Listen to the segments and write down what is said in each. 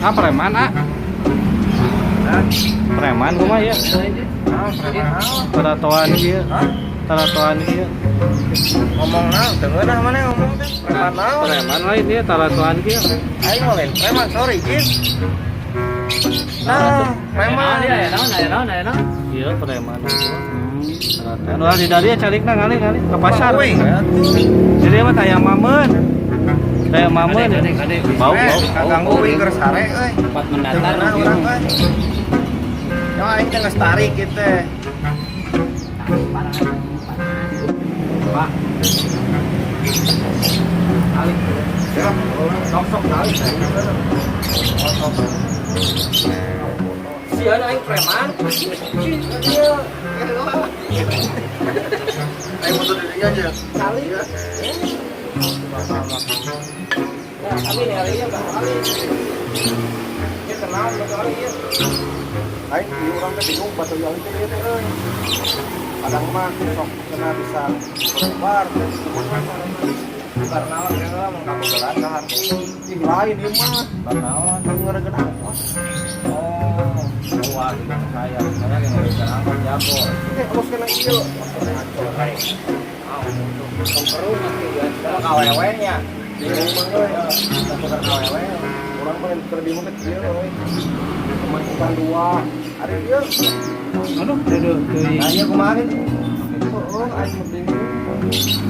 Ah, preman ah. Preman kumaha ya? Ah, preman naon? Taratoan ieu. Hah? Taratoan ieu. Ngomong naon? Teu ngeunah maneh ngomong teh. Preman naon? Preman lain ieu, taratoan kieu. Aing mah lain preman, sorry, Jin. Nah, preman. Ya, naon, ya, naon, ya, naon. Iya, preman. Taratoan. Ulah di dieu calikna ngalih ngalih ke pasar. Wih. Jadi mah taya mameun. Taya mameun. Kade, kade, kade. Bau, Eh, bau. kaganggu wih keur sare euy. Tempat Teu mendatar. ngeunah urang euy. Ya aing teh geus tarik kieu teh. Pak. Tarik. Ya, sok sok tarik. Sok sok. Sieun aing preman. Iya. Aing motor dirinya aja. Kali. Iya. Ya, kami nih hari ini Pak. Kali. Dia kenal betul ieu. Aing di urang teh bingung batu yang teh ieu teh euy. Kadang mah sok kena bisa berbar. Bar naon ya mun kabogohan ka hati. Ih, lain ieu mah. Bar naon? Ngeregeun angkos. Oh, wah, gitu saya. Saya yang ngeregeun angkot jago. Eh, awas kena ieu. Ah, perlu nanti ya. Sama KWW nya. Bingung mah euy. Tukar KWW. Urang mah keur bingung teh kieu euy. Pemajikan dua. Ari ieu. Aduh, aduh, teuing. Nah, iya kumaha gitu? Heeh, aing mah bingung.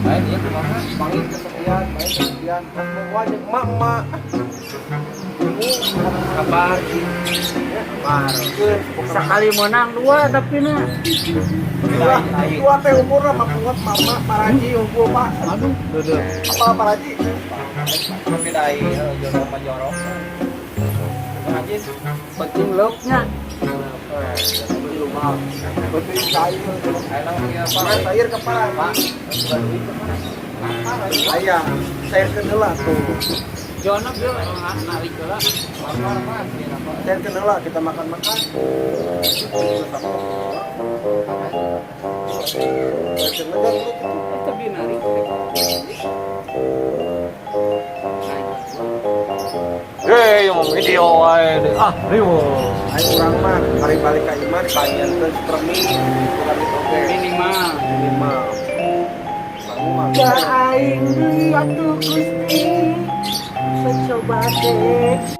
Lain iya kumaha? Panggil kesepian, main kesepian. Pas mau wajib emak-emak. Bingung. Kabar. Kabar. Sekali menang dua tapi nah. Dua, dua teh umurna mah kuat mama paraji unggul, Pak. Aduh, aduh. Apa paraji? Tapi dai jodoh mah jorok. Haji. Penting loknya. Penting cair. Ayo ieu Pak. Pak, cair ke Pak. Pak, bukan duit ke Pak. Ayah, cair ke heula tuh. Jono dia narik lah. Lapar, Pak. Iya, lapar. Cair ke heula kita makan-makan. Cair ke heula gitu. Tapi narik. Hei, ngomong video wae deh. Ah, riwo. Ayo urang mah hari balik ka imah dipanyeunkeun stremi bukan itu oge. Minimal. Minimal. Bangun mah. Ya aing deui atuh Gusti. Secoba teh.